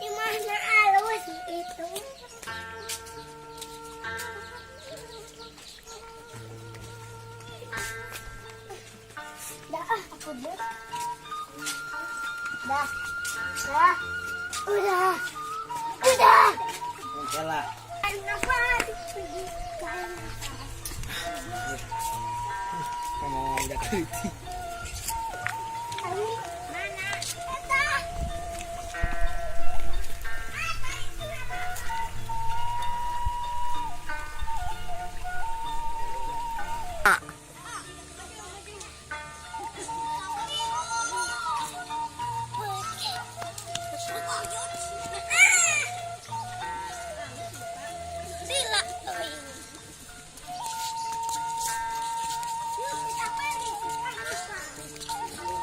Di mana alus itu? Dah, ah, aku dah. Dah. Dah. Udah. Udah. Kela. Kenapa? Ngomong udah kritik. Mana? Eta. Sila.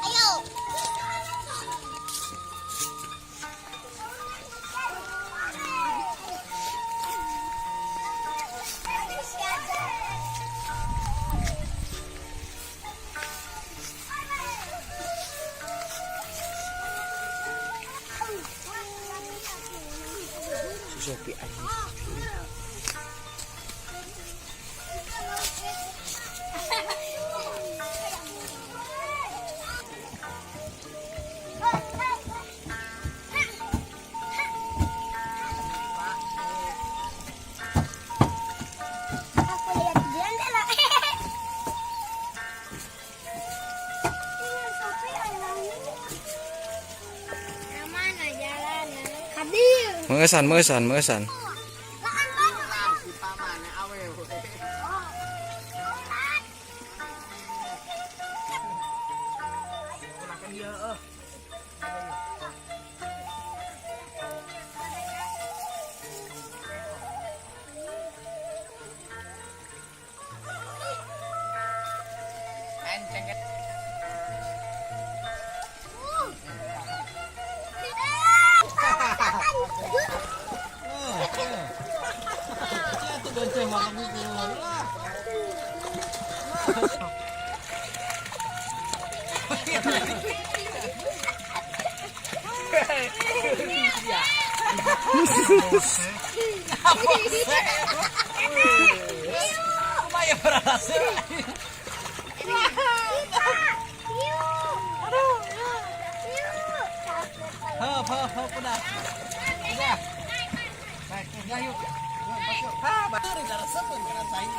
Ayo. Si Sophie anjing. Aku lihat jendela. Kemana jalan? Kadir. Meueusan, meueusan, meueusan. Si paman awewe. Makan dia eh. Enceng. Itu gonceng makan itu lah. Lumayan berhasil. Hop, hop, hop, udah. Udah. Naik, udah yuk. Yuk, masuk. Ah, baru resep ngerasain.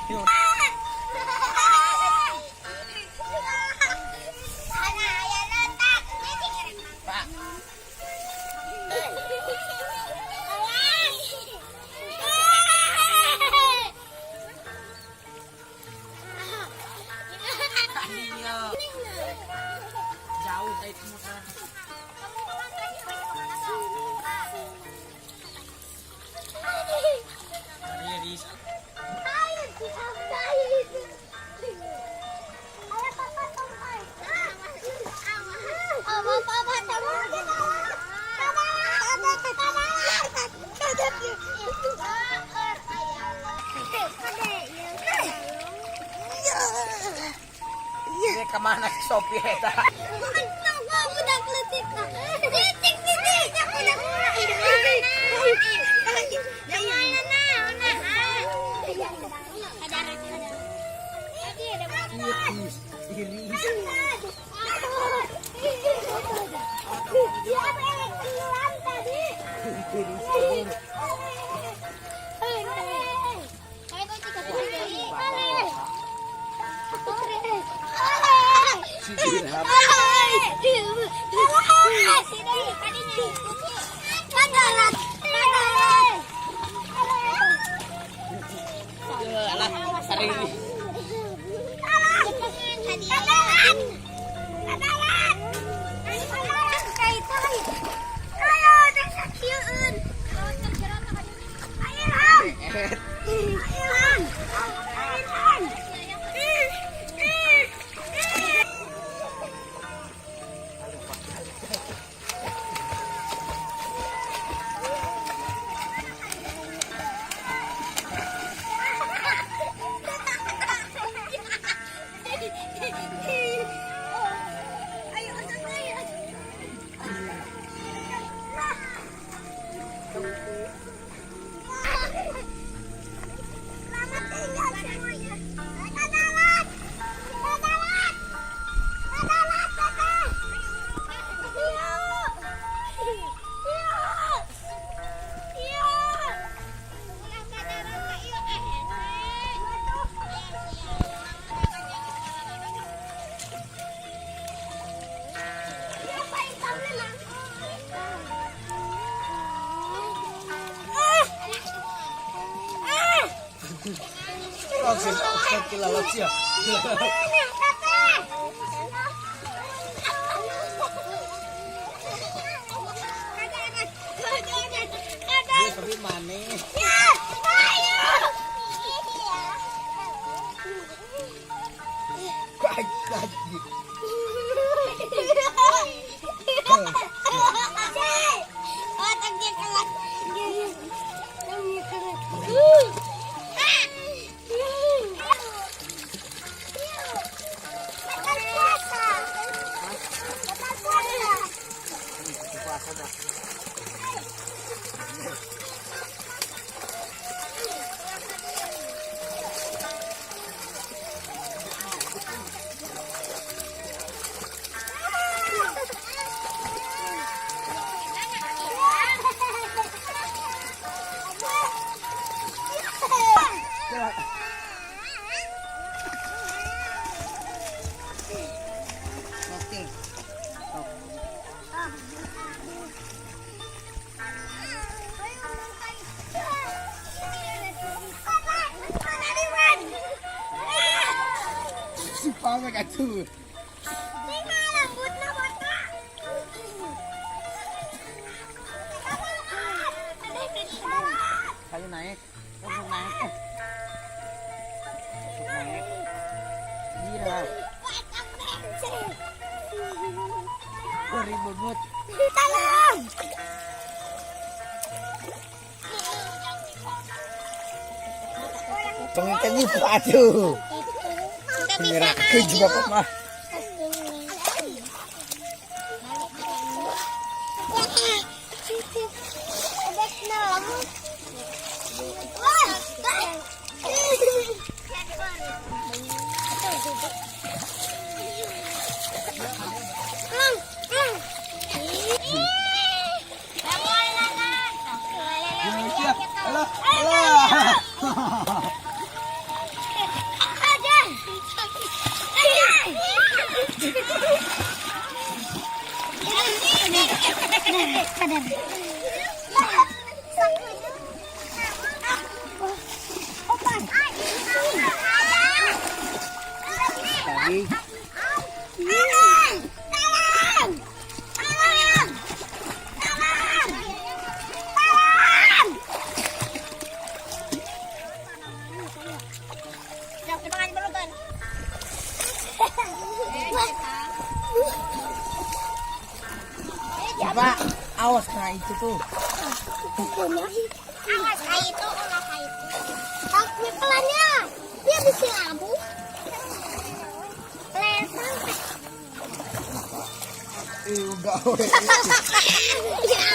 Yuk. Pak. Iya. Jauh kayak itu motor. Iya di. Ini kemana si Sophie eta? Iris, iris. Siapa yang tenggelam tadi? Alah, sering. Selamat tinggal semuanya. Kadalat. Kadalat. Kadalat, Teteh. Iya. Iya. Iya. Ulah kadarat ka ieu eh. Siapa yang tahu menang? Ah. Ah. Astagfirullahaladzim. Ini tapi mana? Lagi. Puasa dah. Oke. Si Pamek atuh. Kayu naik. Langsung naik. Langsung naik. Gila. Ribut. Tolong. Tong atuh. Nyerahkeun juga bapak mah. Alah, alah. Tadi Pak, awas kena itu tuh. Awas kayak itu, ulah kayak itu. Tapi pelannya, dia bisa labu. Lesang. Udah. Ya.